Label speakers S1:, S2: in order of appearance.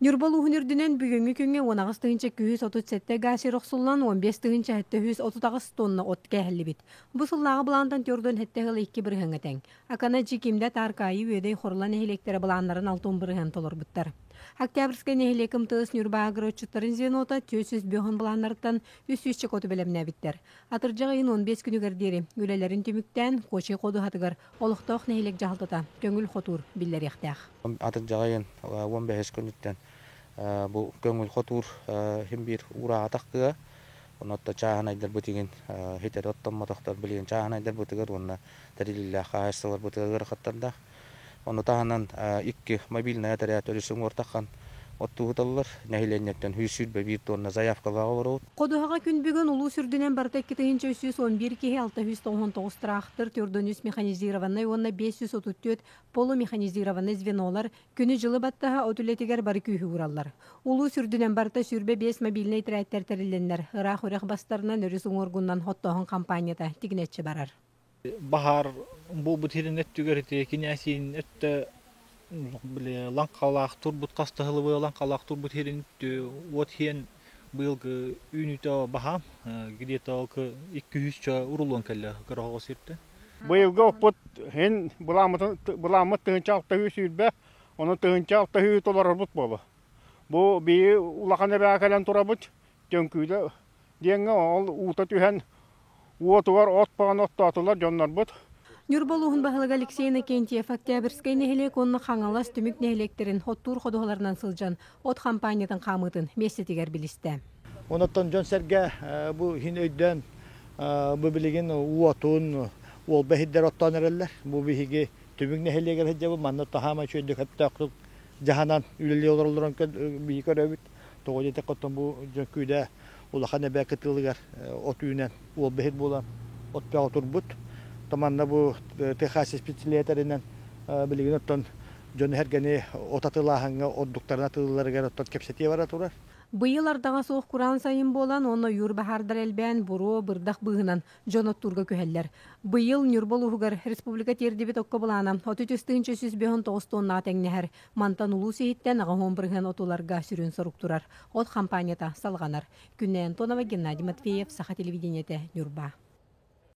S1: Ньурба улууһун үрдүнэн бүгүҥҥү күҥҥэ 18 237 га сир охсуллан, 15 738 тонна от кээһиллибит. Бу сыллааҕы былаантан 47,2% тэҥ. Акана, Дьикимдэ, Таркаайы, Үөдэй, Хорула нэһилиэктэрэ былааннарын 60% толорбуттар. Октябрьскай нэһилиэк МТС Ньурба агроотчуттарын звенота 405 былааннарыттан 300 оту бэлэмнээбиттэр. Атырдьах ыйын 15 күнүгэр диэри үлэлэрин түмүктээн, Куочай ходуһатыгар олохтоох нэһилиэк дьаһалтата көҥүл хотуур биллэриэхтээх.
S2: Атырдьах ыйын 15 күнүттэн бу көҥүл хотуур хим биир уураатах кыа, онотто чааһынайдарбытыгын хитер оттоммотохтор билигин чааһынайдарбытыгар уонна тэриллиилээх хаһаайыстыбаларбытыгар ыарахаттардаах. Ону таһынан икки мобильнай отряд өрүс уҥуор оттууһуталлар. Нэһилиэнньэттэн 121 тонна заявкалаах олоробут.
S1: Ходуһаҕа күн бүгүн улуус үрдүнэн барыта 2311 киһи, 699 трактор, 403 механизированнай уонна 534 полумеханизированнай звенолар күнү-дьылы баттаһа от үлэтигэр бары күүһү уураллар. Улуус үрдүнэн барыта 25 мобильнай отрядтар тэрилиннэр, ыраах үрэх бастарынан, өрүс уҥуоргунан оттооһун кампанията тигинэччи барар.
S3: Баһаар буолбут сирин өттүгэр ити кинээсиин өттө били лаҥхалаах турбут хастаһылыбы лаҥхалаах турбут сирин уот иһэн быйылгы үүнүүтэ баһаам, где-то 200 урулуон кэллэ кыра сиртэ.
S4: Быйылгы оппут һин былааммыт 1620, ону 1600 толорорбут буолуо. Бу бии улахан эбээ кэлэн турабыт, Төҥкүүлэ диэҥҥэ ол уута түһэн уотугар от баҕан оттоотулар дьоннорбут.
S1: Ньурба улууһун баһылыга Алексей Иннокентьев Октябрьскай нэһилиэк уонна Хаҥалас Түмүк нэһилиэктэрин оттуур ходуһаларынан сылдьан от хампаанньатын хаамыытын миэстэтигэр билистэ.
S5: Онон дьон-сэргэ бу иһин өйдөөн, бу билигин уотун уолба иһирдэр оттоон эрэллэр. Бу биһиги Түмүк нэһилиэгэр сылдьабыт, манна таһаама үчүгэйдик сөптөөхтүк дьаһанан үлэлии олороллорун биһиги көрөбүт. Тоҕо диэтэххэ, оттон бу Дьөҥкүүдэ улахан эбээ кытылыгар от үүнэн уолба иһит буолан от бөҕө турбут. То манна бу ТХ специалиһтэринэн билигин оттон дьону сэргэни от атылааһыҥҥа ордуктарын атыылыыларыгар оттон кэпсэтии бара турар.
S1: Быйыл ардаҕа суох кураан сайын буолан уонна ойуур баһаардар элбээн, буруо, бырдах быыһынан дьон оттуурга күһэллэр. Быйыл Ньурба улууһугар республика тиэрдибит окко былаана 33 359 тоннаҕа тэҥнэһэр. Мантан улуус иһиттэн 80% отуларга сүрүн сорук турар. От хампаанньата салҕанар. Күннэй Антонова, Геннадий Матвеев, Саха телевидениетэ, Ньурба.